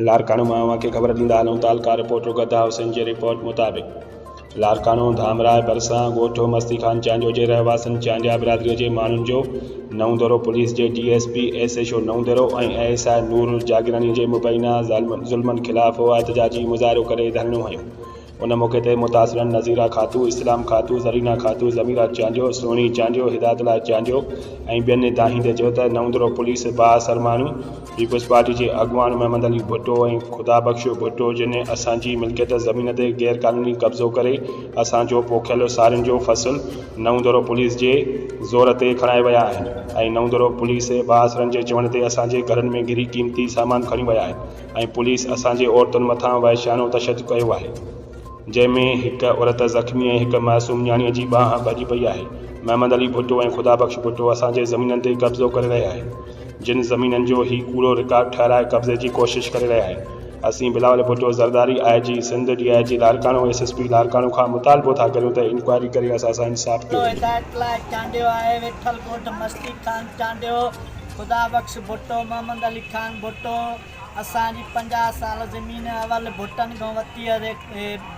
لاڙڪاڻو مان اوهان کي خبر ڏيندا هلون تعلقه رپورٽر گدا حسين جي رپورٽ مطابق لاڙڪاڻو ڌامراهه ڀرسان ڳوٺ مستي خان چانڊيو جي رهواسين چانڊيا برادري جي ماڻهن جو نئون ديرو پوليس جي D S P S H O نئون ديرو ۽ ايس I Noor Jagirani جي مبينا ظلمن خلاف احتجاجي مظاهرو ڪري ڌرڻو هنيو ان موقعي تي متاثرن نظيره خاتون، اسلام خاتون، زرينه خاتون، ضميره چانڊيو، سهڻي چانڊيو، هدايت الله چانڊيو ۽ ٻين دانهيندي چيو ته نئوندڙو پوليس بااثر ماڻهو پيپلز پارٽي جي اڳواڻ محمد علي ڀٽو ۽ خدا بخش ڀٽو جن اسان جي ملڪيت زمين تي غير قانوني قبضو ڪري اسان جو پوکيل سارين جو فصل نئوندڙو پوليس جي زور تي کڻائي ويا آهن ۽ نئوندڙو پوليس بااثرن جي چوڻ تي اسان جي گهرن ۾ گهري قيمتي سامان کڻي ويا آهن. ۽ پوليس اسان جي عورتن مٿان وحشياڻو تشدد ڪيو آهي، جنهن ۾ هڪ عورت زخمي ۽ هڪ معصوم نياڻيء جي ٻانهن ڀڄي پئي آهي. محمد علي ڀٽو ۽ خدا بخش ڀٽو اسان جي زمينن تي قبضو ڪري رهيا آهن، جن زمينن جو هي ڪوڙو رڪارڊ ٺهرائي قبضي جي ڪوشش ڪري رهيا آهن. اسين بلاول ڀٽو زرداري، آء جي سنڌ، ڊي I جي Larkana, S S P Larkana کان مطالبو ٿا ڪريون ته انڪوائري ڪري اسان سان انصاف ڪيو وڃي. هدايت الله چانڊيو آهي، ويٺل ڳوٺ مستي خان چانڊيو، خدا بخش ڀٽو، محمد علي خان ڀٽو، اسان جي 50 سال زمين اول ڀٽن کان وتي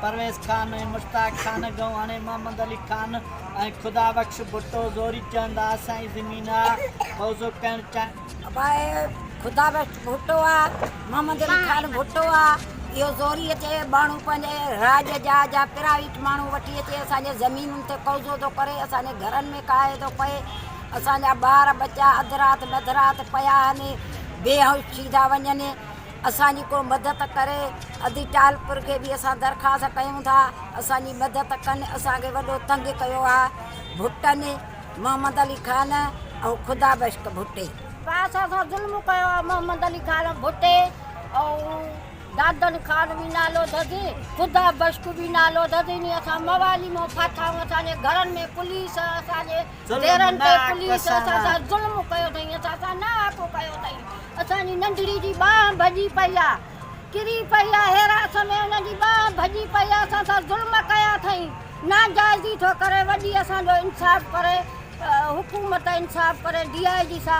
پرويز خان ۽ مشتاق خان کان هاڻي محمد علي خان ۽ خدا بخش ڀٽو زوري چوندا اسان جي زمين آ قوضو ڪرڻ چاهين. ابا اهي خدا بخش ڀٽو آ محمد علي خان ڀٽو آ اهو زوري اچي ماڻهو پنهنجي راڄ جا جا پرائيويٽ ماڻهو وٺي اچي اسان جي زمينن تي قوضو ٿو ڪري اسان جي گهرن ۾ ڪاهي ٿو پئي اسان جا ٻار ٻچا اڌ رات مڌ رات پيا آهن بي هوش ٿي ٿا وڃن اسان جي ڪو مدد ڪري ادي ٽالپر کي به اسان درخواست ڪيون ٿا اسان جي مدد ڪن اسان کي وڏو تنگ ڪيو آ ڀٽن محمد علي خان ۽ خدا بخش ڀٽي. اسان سان ظلم ڪيو آ محمد علي خان ڀٽي ۽ دادن خان به نالو اٿس، خدا بخش به نالو اٿس، انهي اسان موالي مان ڦاٿا آهيون، اسان جي گهرن ۾ پوليس، اسان جي ديرن تي پوليس اسان سان ظلم ڪيو اٿئي، اسان سان ناحق ڪيو اٿئي، اسان جي ننڍڙي جي ٻانهن ڀڄي پئي آ، ڪري پئي آ، هيراس ۾ ان جي ٻانهن ڀڄي پئي آ، اسان سان ظلم ڪيا اٿئي، ناجائزي ٿو ڪري، وڏي اسان جو انصاف ڪري، حڪومت انصاف ڪري، ڊي I جي صاحب.